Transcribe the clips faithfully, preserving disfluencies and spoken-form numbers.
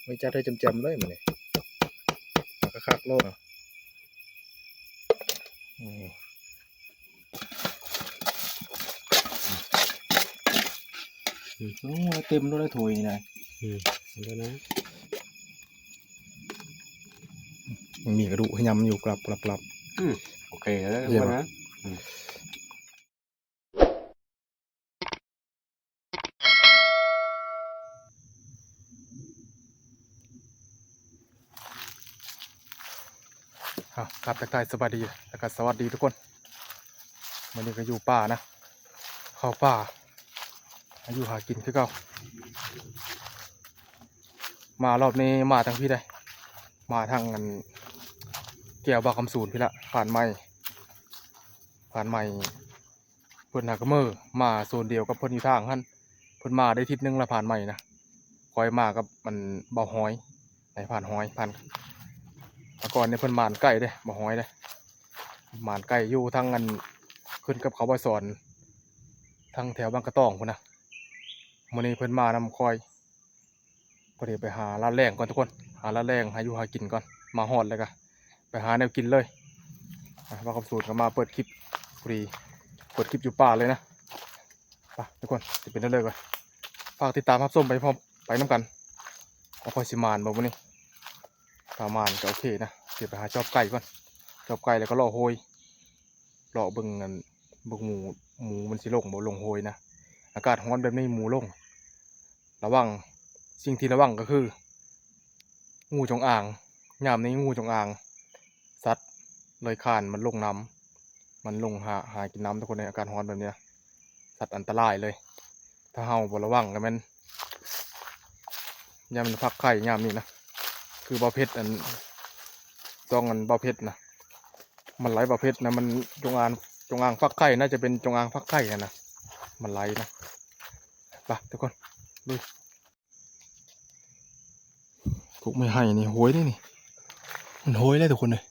ไม่จัดให้จำๆเลยมื้อนี้ เอาคักๆโลดเนาะ อืม อืม โอ้ย เต็มโลดเลยถ้วยนี่นะ อืม เอาแล้วนะ มันมีกระดูกให้ยำอยู่ กรับ กรับ กรับ อืม โอเคแล้ว เยี่ยม นะ อืม อ่ะ ครับ ทักทายสวัสดี แล้วก็สวัสดีทุกคน มื้อนี้ก็อยู่ป่านะ เข้าป่า หาอยู่หากินคือเก่า มารอบนี้มาทางพี้ได้ มาทางอัน แก้วบ่าคำสูนพี้ละ ผ่านใหม่ ผ่านใหม่ เพิ่นหากะเมิอ มาโซนเดียวกับเพิ่นอยู่ทางหั้น เพิ่นมาได้ทิศหนึ่งละผ่านใหม่นะ ข้อยมากับมันบ่าวฮ้อย ได้ผ่านฮ้อย ผ่าน แต่ก่อนนี่เพิ่นหมานไก่เด้ บ่าวฮ้อยเด้ หมานไก่อยู่ทางอัน ขึ้นกับเขาบ่าวสอน ทางแถวบ้านกระต้องพู้นนะ มื้อนี้เพิ่นมานำข้อย พอดีไปหาลาดแลงก่อนทุกคน หาลาดแลง หาอยู่หากินก่อน มาฮอดแล้วก็ไปหาแนวกินเลย อ่ะ บ่าวคำสูนก็มาเปิดคลิป พอดีเปิดคลิปอยู่ป่าเลยนะ ไปทุกคน สิเป็นแนวใดก่อน ฝากติดตามรับชมไปพร้อม ไปนำกัน ว่าข้อยสิหมานบ่มื้อนี้ ถ้าหมานก็โอเคนะ สิไปหาจอบไก่ก่อน จอบไก่แล้วก็เลาะโฮย เลาะเบิ่งอัน เบิ่งหมู หมูมันสิลงบ่ลงโฮยนะ อากาศร้อนแบบนี้หมูลง ระวัง สิ่งที่ระวังก็คือ งูจงอาง ยามนี้งูจงอาง สัตว์เลื้อยคลานมันลงน้ำ มันลงหา หากินน้ำทุกคน ในอากาศร้อนแบบนี้นะ สัตว์อันตรายเลย ถ้าเฮาบ่ระวังก็แม่น ยามมันฟักไข่ยามนี้นะ คือบ่าวเพชรอัน ซ่องอันบ่าวเพชรนะ มันไล่บ่าวเพชรนะ มันจงอาง จงอางฟักไข่ น่าจะเป็นจงอางฟักไข่อะนะ มันไล่นะ ไปทุกคน ลุย กกไม้ไผ่นี่โฮยเด้นี่ มันโฮยแล้วทุกคนเลย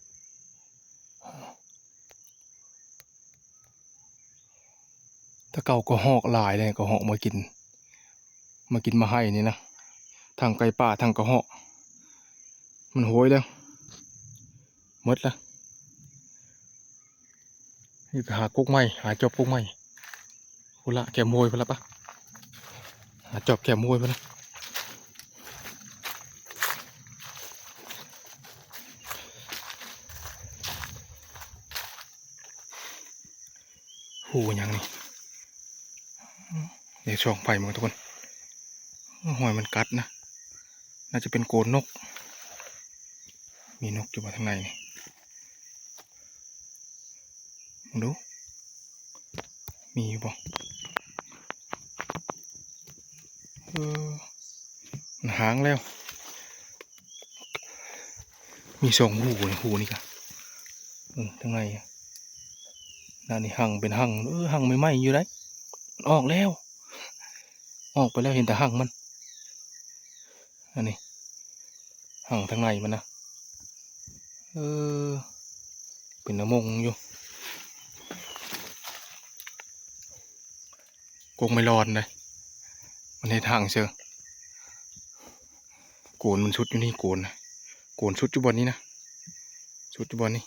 แต่เก่ากะฮอกหลายเลย กะฮอกมากิน มากินไม้ไผ่นี่นะ ทั้งไก่ป่า ทั้งกะฮอก มันโฮยแล้ว หมดแล้ว นี่ไปหากกไม้ หาจอบกกไม้ พุ้นละ แคมห้วยพุ้นละปะ หาจอบแคมห้วยพุ้นละ ฮูหยังนี่ เดี๋ยวส่องไฟมันทุกคน ฮอยมันกัดนะ น่าจะเป็นโกนนก มีนกอยู่บ่ทางในนี่ ดู มีอยู่บ่ เออ มันหางแล้ว มีสองฮูนี่ ฮูนี่กะ เออ ทางในอะ นั่นนี่หางเป็นหาง เออ หางใหม่ๆอยู่ได้ ออกแล้ว ออกไปแล้ว เห็นแต่หางมัน อันนี้ หางทางในมันนะ เออ เป็นนามงอยู่ กกไม้ลอนเลย มันเฮ็ดหางเซอ โกนมันสุดอยู่นี่ โกนนะ โกนสุดอยู่บ่อนนี้นะ สุดอยู่บ่อนนี้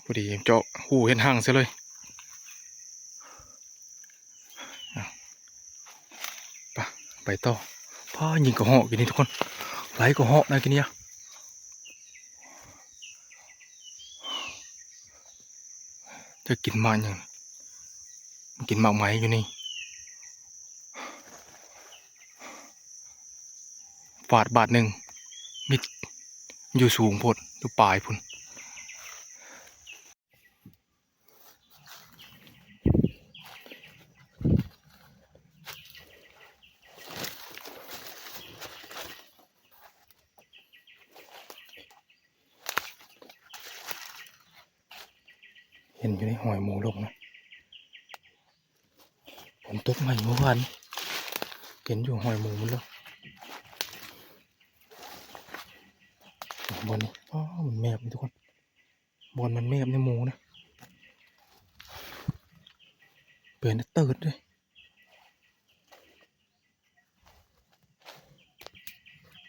พอดีเจาะฮูเฮ็ดหางเซอเลย อ่ะ ไป ไปต่อ พายิงกะฮอกกินนี่ทุกคน ไล่กะฮอกนะกินนี่อะ จะกินหมากหยัง มันกินหมากไม้อยู่นี่ ฟาดบาดหนึ่ง มิด อยู่สูงโพด อยู่ปลายพุ้น เห็นอยู่ในฮอยหมูลงนะ ฝนตกใหม่เมื่อวาน เห็นอยู่ฮอยหมูมันลง บ่อนนี่ อ้อ มันแมบนี่ทุกคน บ่อนมันแมบนี่หมูนะ เป็นเติร์ดเลย เ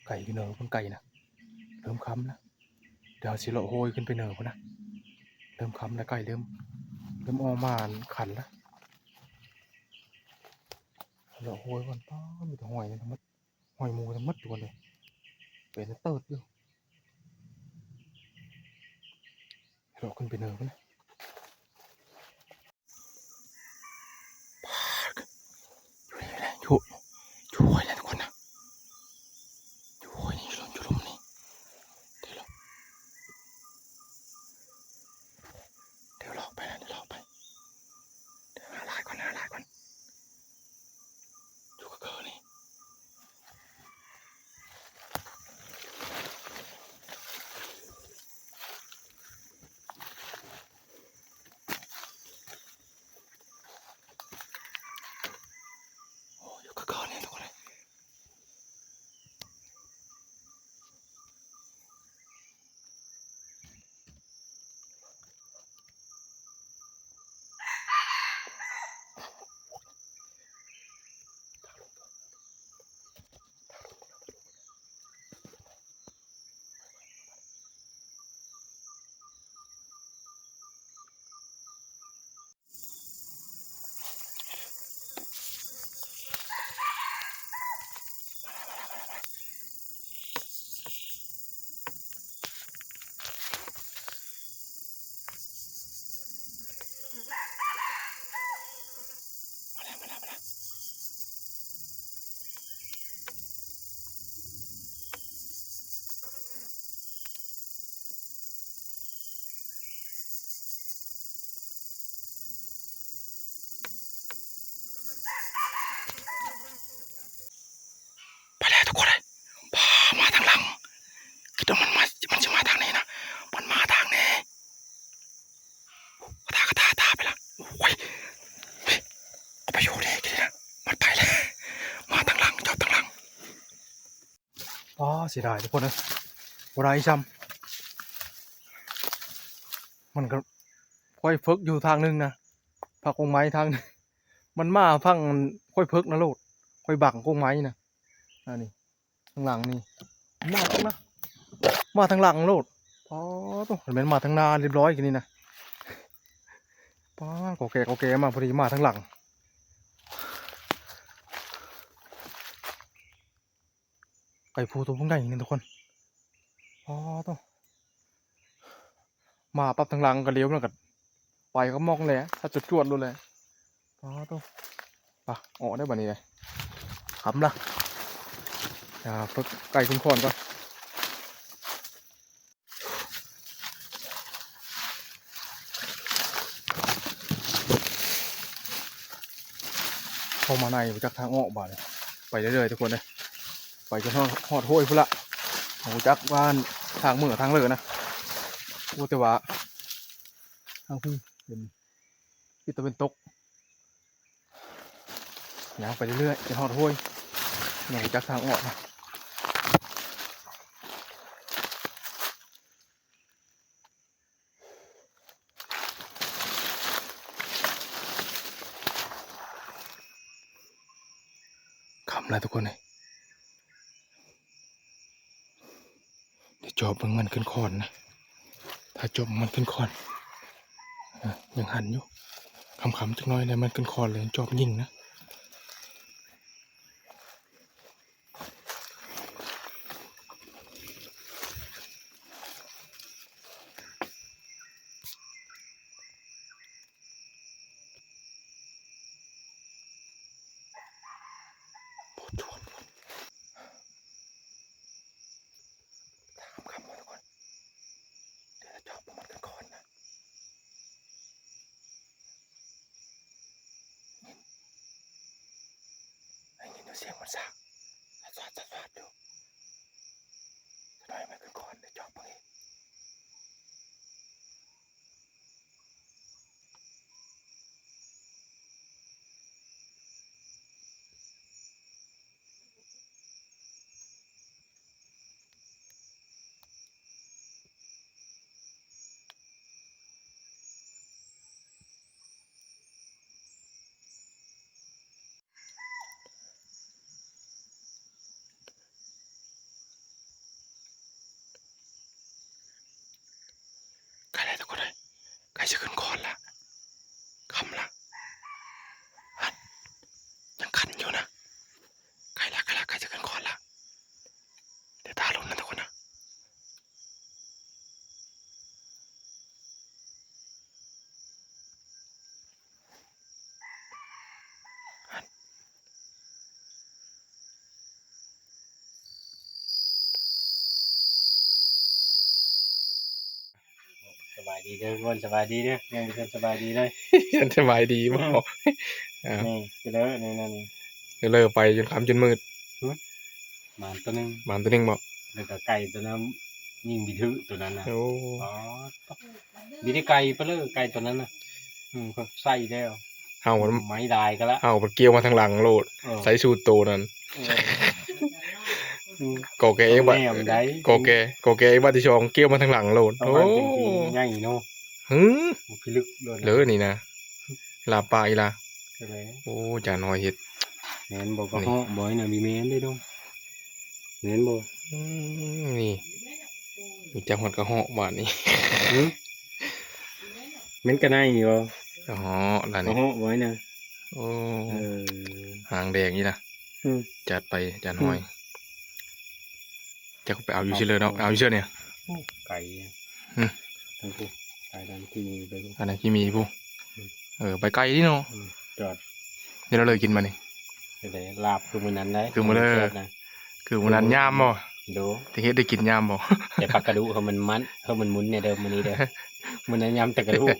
ไก่ขึ้นเนินคนไก่นะ เริ่มค่ำแล้ว เดี๋ยวสิเลาะโหยขึ้นไปเนินพุ้นนะ เริ่มค่ำแล้ว ไก่เริ่ม เริ่มออกมาขันแล้ว เลาะโหยก่อน ป๊าด มีแต่หอยนะทั้งหมด หอยหมูทั้งหมดทุกคนเลย เป็นเติดอยู่ เลาะขึ้นไปเนินพุ้นนะ ป๊าด อยู่นี่แหละ อยู่ อยู่ห้วยแล้วทุกคนนะ อยู่ห้วยนี่ อยู่หลุม อยู่หลุมนี่ เดี๋ยวเลาะ เดี๋ยวเลาะไปนะ เดี๋ยวเลาะไป เดี๋ยวหาหลายก่อน หาหลายก่อน อยู่กับเขานี่ โอ้ อยู่กับเขานี่ทุกคนเลย มาแล้ว มาแล้ว มาแล้ว ไปแล้วทุกคนเลย ป๊าด มาทางหลัง คิดว่ามันมา มันจะมาทางนี้นะ มันมาทางนี้ กระตากกระตาตาไปละ โอ้ย เฮ้ย เอาไปอยู่นี่กินนะ มันไปแล้ว มาทางหลัง จอดทางหลัง อ๋อ เสียดายทุกคนนะ บ่ได้ซ้ำ มันก็ค่อยเฟิกอยู่ทางหนึ่งนะ ผักกงไม้ทางหนึ่ง มันมาฝั่งค่อยเฟิกนะโลด ค่อยบังกงไม้นะ อันนี้ ทางหลังนี่ มาทางนะ มาทางหลังโลด ป๊าดโต มันแม่นมาทางหน้าเรียบร้อยกันนี่นะ ป๊าด กอแกะกอแกะมาพอดี มาทางหลัง ไก่พูตัวพวกใหญ่นี่ทุกคน ป๊าดโต มาปั๊บทางหลังก็เลี้ยวแล้วก็ไปก็มองเลย ถ้าจวดๆเลย ป๊าดโต ไป ออกได้บัดนี้เลย ค่ำละ อ่า ฝึกไก่ขึ้นคอนก่อน เข้ามาในบ่จักทางออกบาดนี้ ไปเรื่อยๆทุกคนเลย ไปจนฮอด ฮอดห้วยพุ้นละ บ่จักว่าทางเมือทางเลยนะ โอ้ แต่ว่า ทางพุ้นเป็น ทิศตะวันตก ย่างไปเรื่อยๆ จนฮอดห้วย ยังบ่จักทางออกนะ ค่ำแล้วทุกคนเลย เดี๋ยวจอบเบิ่งมันขึ้นคอนนะ ถ้าจอบมันขึ้นคอน อ่ะ ยังหันอยู่ ค่ำๆจักหน่อยแล้วมันขึ้นคอนเลย จอบยิงนะ โอ้ จวน จวน ถ้าค่ำๆก่อนทุกคน เดี๋ยวจะจอบมันขึ้นคอนนะ ได้ยินเสียงมันสาก สาดๆๆอยู่ จะได้มันขึ้นคอน เดี๋ยวจอบมันเอง เ ดีเด้อทุกคน สบายดีเด้อ ยังบ่ทันสบายดีเลย ฉันสบายดีบ่ อ่า นี่ไปเลย นี่ นั่นนี่ เด้อไปจนค่ำจนมืด หึ หมานตัวหนึ่ง หมานตัวหนึ่งบ่ แล้วก็ไก่ตัวนั้น ยิงบิดหื้อตัวนั้นน่ะ โอ้ อ๋อ บิดได้ไก่ไปเลย ไก่ตัวนั้นน่ะ อืม ก็ใส่แล้ว เฮามัน ไม้ลายก็ละ เฮามันเกี่ยวมาทางหลังโลด เออ ใส่สูตรโตนั้น เออ อืม ก็แกเองว่า แนมได้ ก็แก ก็แกเองว่าที่ช่องเกี่ยวมาทางหลังโลด ต้อง โอ้ ว่าเป็นทีมใหญ่เนาะ หึ มันพิลึกเลยนะ เด้อนี่นะ ลาบปลาอีหล่า ใช่ไหม โอ้ จานหอยเฮ็ด แม่นบ่ กระเหาะบ่อยนะ มีแม่นได้ดง แม่นบ่ อืม นี่ มีจังหวัดกระเหาะบาดนี้ หึ แม่นกระไนบ่ กระเหาะล่ะ กระ นี่ เหาะบ่อยนะ โอ้ เออ หางแดงนี่นะ อืม จัดไปจานหอย อืม จักไปเอาอยู่เชื่อเลยเนาะ เอาอยู่เชื่อเนี่ย โอ้ ไก่อะ อืม ทั้งคู่ ไก่ดำที่มีไปลูก อันนั้นที่มีผู้ อืม เออ ไปไกลนี่เนาะ อืม จอด เดี๋ยวเราเลยกินมานี่ เดี๋ยวลาบคือมื้อนั้นได้ คือมื้อเลย แซ่บนะ คือมื้อนั้นยามบ่ โด ที่เฮ็ดได้กินยามบ่ แต่ผักกระดูกเขามันมัน เขามันมุนเนี่ยเด้อ มื้อนี้เด้อ มื้อนั้นยามแต่กระดูก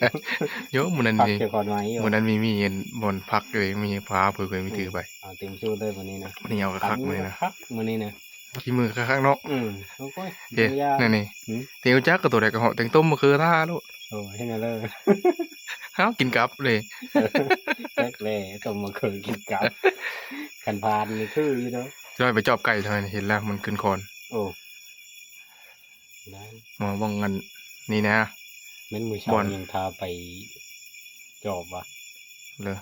โย มื้อนั้น ผัก นี่ เกี่ยวก่อนไว้อยู่ มื้อนั้นมี มีอันบ่อนผักเลย มีปลาเพิ่นเคยมีถือไป เอาเต็มสูตรเลยมื้อนี้นะ มื้อนี้เอาคักๆมื้อนี้นะ คักมื้อนี้นะ ขี้มือคักๆเนาะ อืม โอ้ย เอ๊ะ ยาก นั่นนี่ หืม เตียวจักกับตัวใดก็เหาะแต่งต้มมะเขือท่าโลด โอ้ย เห็นแล้วเลย เฮากินกับเลย จักแลต้มมะเขือกินกับ คันพานนี่คืออยู่เนาะ จะไปจอบไก่ทำไม เห็นแล้วมันขึ้นคอน โอ้ ได้ มาว่างกันนี่นะ แม่นมื้อเช้า บ่อน ยังทาไปจอบวะ เลย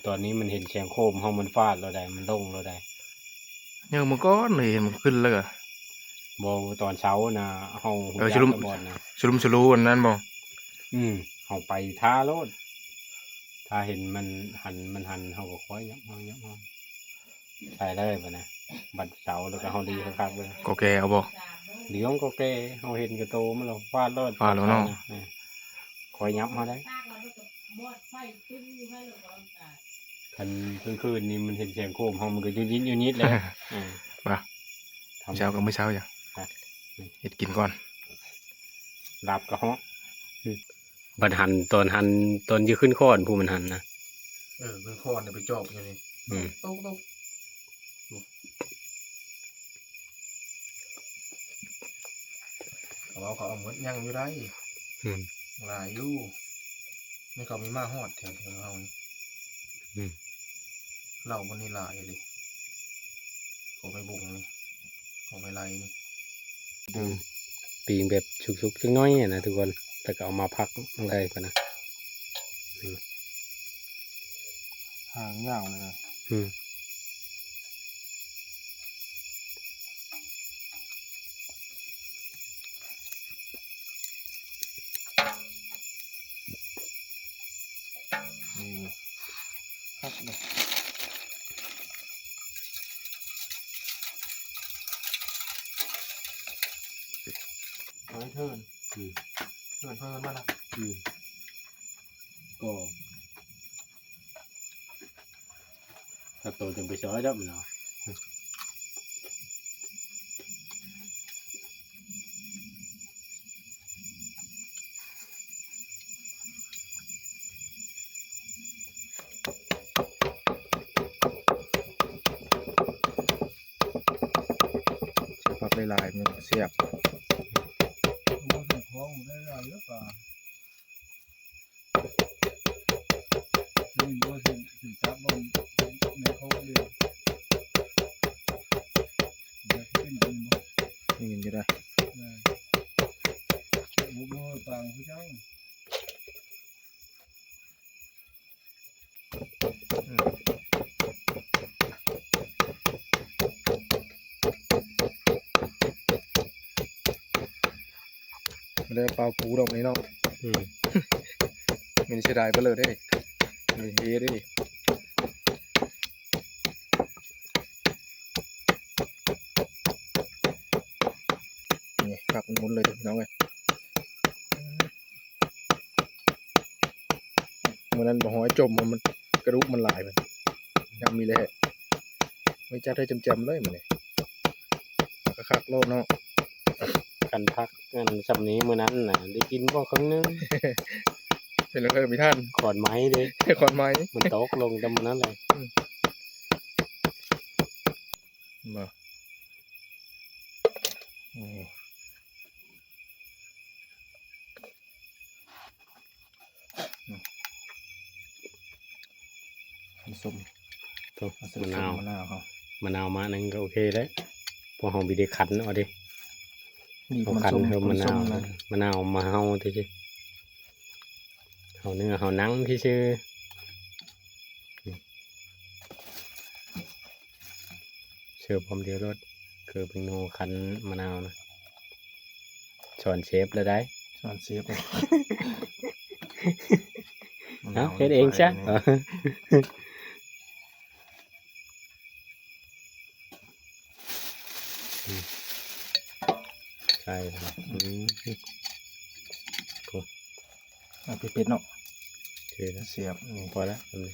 ตอนนี้มันเห็นแสงโคมเฮามันฟาดเราได้ มันลงเราได้ เนี่ยมื้อก่อนเลยเห็นมันขึ้นเลยอะ บ่ ตอนเช้านะ เฮา เออ ฮู้จัก ชุลุม แต่บ่อนนะ ชุลุมชุลูอันนั้นบ่ อืม เฮาไปท่าโลด ถ้าเห็นมันหัน มันหัน เฮาก็ค่อยยับเฮายับเฮา ใส่เลยบัดนะ บัดเสาแล้วก็เฮาลีคักๆเลย ก็แกเอาบ่ เดี๋ยวก็แก เฮาเห็นกระโตมันแล้วฟาดโลด ฟาดแล้วเนาะ เออ คอยยับเฮาได้ คันกลางคืนนี่มันเห็นแสงโคมเฮามันก็ยุยิดยุยิดเลย เออ มา ทำ เช้ากับมื้อเช้าจ้ะ อ่ะ เฮ็ดกินก่อน ลาบกระเหาะ บัดหันตอนหันตอนอยู่ขึ้นคอนผู้มันหันนะ เออ ขึ้นคอนเนี่ยไปจอบอยู่นี่ อืม ตกตก เขาเอา เขาเอาหมดยังอยู่ได้ อืม หลายอยู่ นี่เขามีมาฮอดแถวๆเฮานี่ อืม เหล้ามันนี่หลายเลย เขาไปบุงนี่ เขาไปไล่นี่ อืม ปิ้งแบบสุกๆจักหน่อยอะนะทุกคน แล้วก็เอามาพักอะไรกันนะ อืม หางยาวเลย อืม นี่ ครับเลย เอาให้เทิร์น อืม เทิร์นเพิ่มมาละ อืม ก็ ถ้าโตจนไปช้อยแล้วมันเนาะ ใส่ผักหลายๆ มันแซ่บ โอ้โห ใส่ของได้หลายเยอะกว่า นี่บ่สิ สิจับบ่ ในเขาเดียว เดี๋ยวขึ้นไปบ่ นี่กินจะได้ เออ บุกมือต่างผู้เจ้า อืม แล้วปลาปูดอกนี้เนาะ อืม มันเสียดายไปเลยเด้ มันเฮเด้ นี่ ผักหมุนเลยพี่น้องเอ้ย มื้อนั้นบ่ฮ้อยจม มัน กระดูกมันหลายมัน ยังมีเลย ไม่จัดให้จำๆเลยมื้อนี้ คักๆโลดเนาะ คันผัก อันซำนี้มื้อนั้นน่ะ ได้กินบ่ครึ่งหนึ่ง เป็นแล้วเพิ่มอีกท่าน ขอนไม้เด้ ขอนไม้ มันตกลงแต่มื้อนั้นเลย อืม บ่ โอ้ อืม มันส้ม ส้ม เอาใส่ มะนาว ส้มมะนาวเขา มะนาวมาหนึ่งก็โอเคแล้ว พวกเราบ่ได้คั้นเอาเด้ นี่ เอาคั้น มันส้ม เอามะนาว มันส้มนะ มะนาวมาเฮาที่ เอาเนื้อเอาหนังซื่อๆ เสิร์ฟพร้อมเดียวโลด คือเป็นหนูคั้นมะนาวนะ สอนเชฟเลยได้ สอนเชฟเลย เอ้า เฮ็ดเองซะ อืม ใช่ครับ อืม โอ้ อ่ะ เผ็ดๆ เนาะ โอเคนะ เสียบ นี่ พอแล้ว อันนี้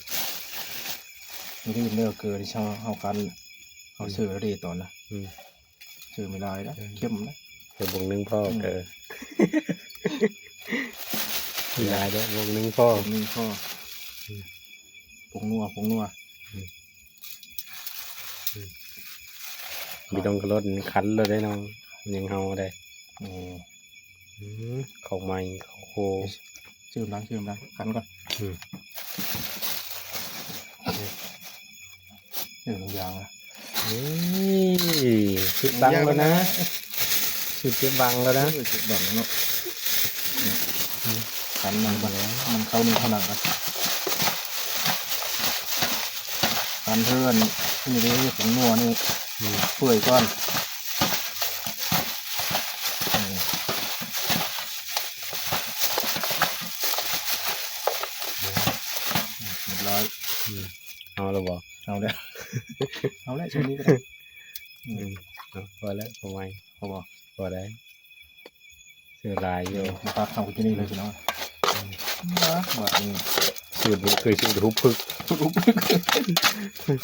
นี่ก็เป็นเนื้อเกลือที่เฮา เฮาคั้น เฮา อืม เสิร์ฟแล้วเด้ตอนนะ อืม เสิร์ฟไม่ได้นะ อืม เข้มนะ เดี๋ยวบวกหนึ่งพอ อืม เกลือ ไม่ได้เด้อ บวกหนึ่งพอ บวกหนึ่งพอ อืม ผงนัว ผงนัว อืม อืม บ่ต้องกระโดดคั้นเลยเด้น้อง ยังเฮาได้ นี่ อืม ข้าวใหม่ ข้าวโค ชื่มล้าง ชื่มล้าง คั้นก่อน อืม เออ บางอย่างอะ นี่ ชุดบังแล้วนะ ชุดเก็บบังแล้วนะ เออ ชุดบังเนาะ คั้นมันก่อน มันเข้าเนื้อเข้าหนังก่อน คั้นเพื่อน นี่เด้ ผงนัวนี่ อืม เปื่อยก่อน อืม เรียบร้อย อืม เอาแล้วบ่ เอาแล้ว เอาแล้ว ช่วงนี้ก็ได้ อืม อืม เอา พอแล้ว พอไหม พอบ่ พอได้ เสียหลายอยู่ มาพักเข้าที่นี่เลยพี่น้อง อืม มา บัดนี้ สูตรนี้คือสูตรฮุบพึก ฮุบพึก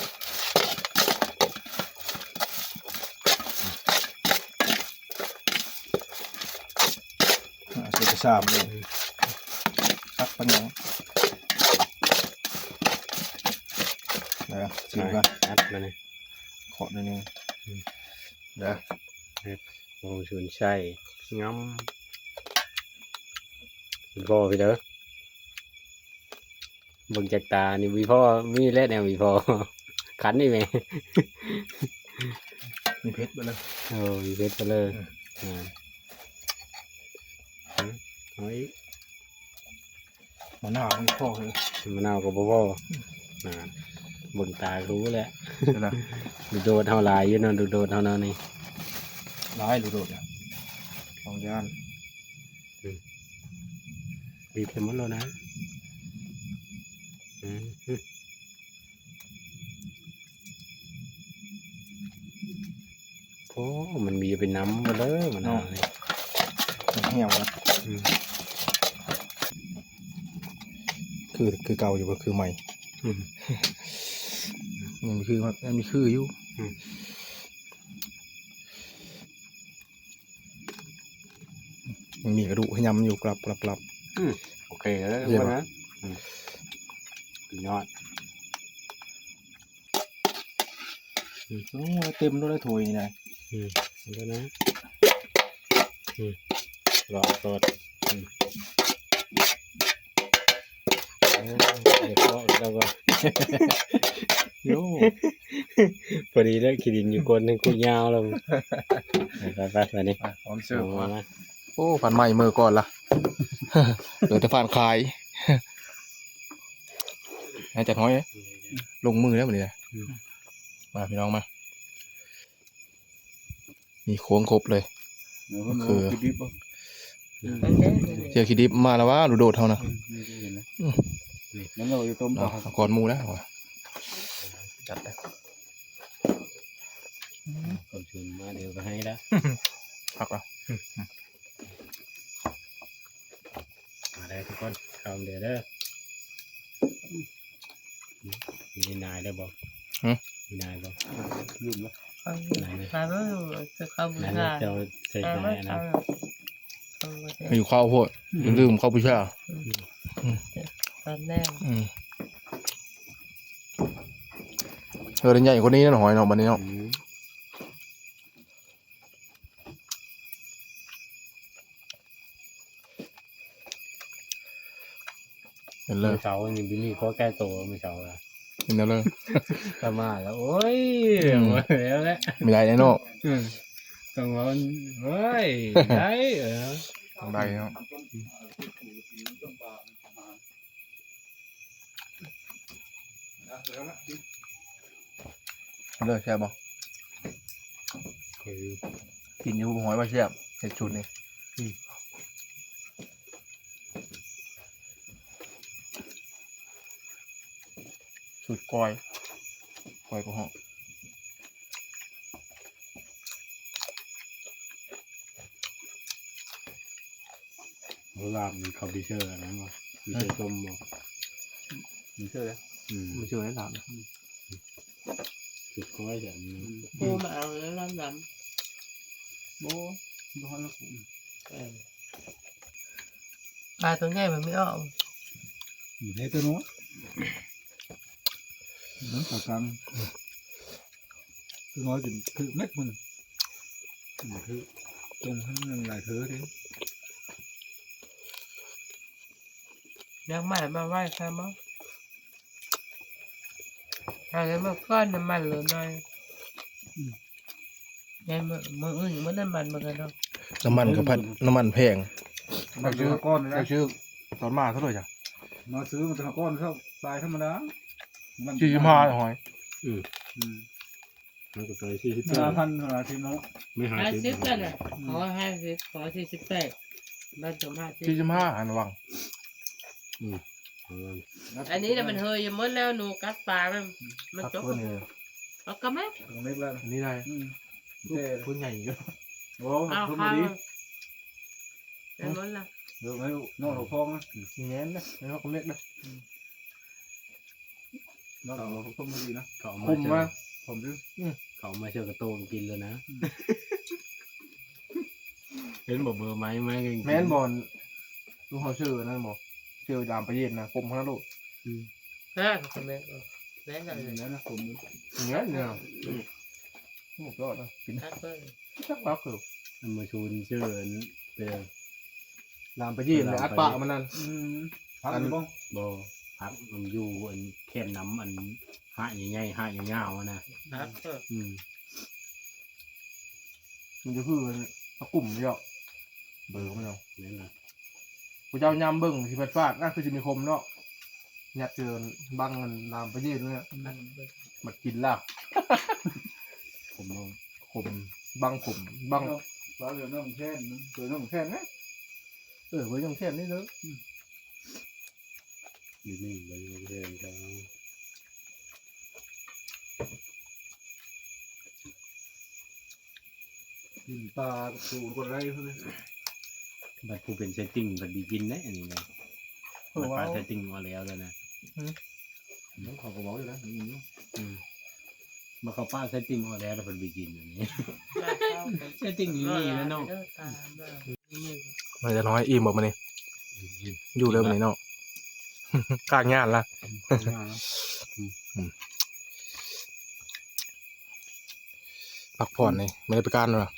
อ่า สูตรที่สามเลย อืม คักปานหยัง เดี๋ยวชิมก่อน อัดมาเลย ขอหน่อยหนึ่ง อืม เดี๋ยว เฮ็ด โอ้ ชุนไส้ งำ บ่พอพี่เด้อ เบิ่งจากตานี่บ่พอ มีแล้วแนวบ่พอ คั้นนี่แหม มีเผ็ดไปเลย เออ มีเผ็ดไปเลย อืม อ่า อืม เอาอีก มะนาวมันพอเลย มะนาวก็บ่พอ อืม อ่า เบิ่งตาก็รู้แหละ เห็นล่ะ ลูกโดดเฮาหลายอยู่เนาะ ลูกโดดเฮาเนาะนี่ หลายลูกโดดอะ สองย่าน อืม บีบให้หมดแล้วนะ อืม โอ้ มันมีเป็นน้ำหมดเลย มันเอา เนาะ นี่ มันเหี่ยวนะ อืม คือ คือเก่าอยู่บ่คือใหม่ อืม มันคือ มันมีคืออยู่ อืม มันมีกระดูกให้ยำอยู่ กรับ กรับ กรับ อืม โอเคเลย เยี่ยม ว่านะ อืม สุดยอด อืม โอ้ย เต็มด้วยถ้วยนี่นะ อืม เอาแล้วนะ อืม รอก่อน อืม เออ เดี๋ยวก็ แล้วก็ โย่ พอดีแล้ว ขี้ดินอยู่ก้นหนึ่ง กูยาวแล้ว ไป ไป ไป ไปนี่ อ่ะ พร้อมเสิร์ฟ เอามา มา โอ้ ฟันใหม่มือก่อนละ เหลือแต่ฟันขาย ให้จัดห้อย ลงมือแล้วมื้อนี้นะ อืม มาพี่น้องมา มีโค้งครบเลย เดี๋ยว คือ เอาขี้ดิบอ่ะ เจอขี้ดิบมาแล้ววะ ดูโดดเท่านะ อืม นี่ก็เห็นนะ อืม นี่ มันเอาอยู่ต้ม เอา ปลา เอาก่อนหมู่แล้ว จัดเลย คนชวนมาเดี๋ยวก็ให้ละ พักแล้ว มาได้ทุกคน เข้าเดี๋ยวเด้อ มีนายได้บ่ หืม มีนายบ่ ลืมแล้ว เขา นายไหม มาเบิ่งคือเขาบู นายไหม ชา เจ้าใส่ เออ นายนะ เขา ต้องมาเจอ หิวข้าวโพด อืม ลืมข้าวปุ้ยช่า อืม อืม ตอนแรก อืม เออ ใหญ่กว่านี้นะหอยเนาะ บัดนี้เนาะ อืม เห็นเลย มื้อเช้านี่บินนี่ขอแก้ตัวมื้อเช้าละ เห็นแล้วเลย ถ้ามาแล้ว โอ้ย อืม หมดแล้วแหละ ไม่ได้แน่นอน อืม ต้องว่ามัน โอ้ย ได้ เออ ต้องได้เนาะ เลิกแซ่บบ่ เออ กินอยู่หอยว่าแซ่บ เห็ดชุดนี่ อืม สูตรก้อย ก้อยก็เหาะ โบราณมันเขาไปเชื่ออันนั้นบ่ ไปเชื่อส้มบ่ มีเชื่อเลย อืม มีเชื่อในลาบนะ อืม สุดก้อยอย่างนี้ อืม โอ้ มาเอาแล้วลำลำ โบ้ บ่ฮอดแล้ว เออ ปลาตัวใหญ่มันไม่ออก อืม ให้ตัวน้อย อืม ปลากลาง ตัวน้อยกินคือเม็ดมัน อืม คือ ตรงนั้นมันหลายเทื่อเด้ ยังไม่มาไหว้ใครมั้ง อันนี้มันก้อนน้ำมันเหลือหน่อย อืม ยายมื้อ มื้ออื่นมันน้ำมันเหมือนกันเนาะ น้ำมันก็พัด น้ำมันแพง มันเป็นก้อนเลยนะ อยากซื้อตอนมาเท่าไหร่จ้ะ มาซื้อมันเป็นก้อนเท่าปลายธรรมดา มัน สี่สิบห้าหอย อืม อืม มันก็เกินสี่สิบ ห้าพัน ห้าสิบเนาะ ไม่ห้าสิบ ห้าสิบแล้วน่ะ อืม ขอห้าสิบ ขอสี่สิบแปด บ้านสมภาพ สี่สิบห้า อันวัง อืม อันนี้น่ะมันเฮยหมดแล้ว หนูกัดปลามัน มันจก กัดตัวนี่ เอากระแมก กระแมกแล้ว อันนี้ได้ อืม ตัวใหญ่อยู่ โอ้ เอา ตัว ข้าว ดี ได้หมดละ เดี๋ยวให้น้องเราพองนะ มีแน่นนะ ให้เขากระแมกนะ อืม แล้วเราต้มมาดีนะ เขาเอา ข มา เชื่อ มมา ขมดิ อืม เขาเอามาเชื่อกระโตงกินเลยนะ อืม เห็นบอกเบอร์ไหม ไหม แม่นบ่ ลูกเขาชื่อนั่นบ่ ชื่อดามประเย็นนะ ขมขนาดลูก อืม ฮะ เขาคอมเมนต์ เออ แม่นจังเลย นั่นนะ ขม อย่างเงี้ยเนี่ย โอ้ ยอดนะ กิน ครับเพิ่น สักพักคือ เอามาชูนเชื่อเป็น ลามไปยี่เลย อัดปากมันนั่น อืม พัก อัน อยู่บ่ บ่ พักมันอยู่อันแคมน้ำอันหาดใหญ่ๆ หาดยาวๆ อะนะ ครับ อืม มันจะคือตะกลุ่มเนาะ เบอร์มันเนาะ นั่นน่ะ ผู้เจ้ายามเบิ่งสิเพิ่นฟาดนะ คือสิมีคมเนาะ ยัดเจอบังมันลามไปยี่เลย บังเบิ่ง มันกินลาบ ขมเนาะ ขม บังขม บัง เนาะ ปลาเหลือน้องแค่น เหลือน้องแค่นนะ เออ เหลือน้องแค่นนี่เด้อ อืม อยู่นี่ เหลือน้องแค่นครับ กินปลากับปูก็ได้เท่านั้น บัดผู้เป็นเซตติ้งบัดบีกินได้อันนี้นะ เออ บัดปลา ว้าว เซตติ้งเอาแล้วแล้วนะ อืม อืม เขาก็บอกอยู่นะ อืม อืม มาเข้าป้าเซตติ้งออกแล้ว แล้วเพิ่นไปกินอันนี้ เซตติ้งนี่มีแล้วเนาะ มาจะน้อยอิ่มบ่มื้อนี้ อิ่ม อยู่เลยมื้อนี้เนาะ ข้างงานละ ข้างงานละ อืม พักผ่อนนี่ ไม่ได้ไปการหรอ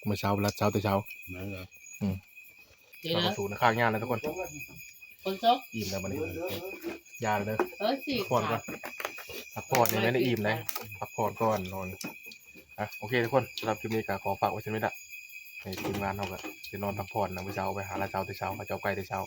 มื้อเช้า รัดเช้าแต่เช้า นั่นเหรอ อืม เดี๋ยวนะ เราสูนข้างงานแล้วทุกคน คนซก อิ่มแล้วบัดนี้ ยาเลย เออสิ พักผ่อนก่อน ค่ะ พักผ่อนยังไม่ได้อิ่มนะ พักผ่อนก่อนนอน อ่ะ โอเคทุกคน สำหรับคลิปนี้ก็ขอฝากไว้เช่นนี้ละ ให้ทีมงานเราก็จะนอนพักผ่อนนะ มื้อเช้าไปหาลาเช้าแต่เช้า หาเจ้าไก่แต่เช้า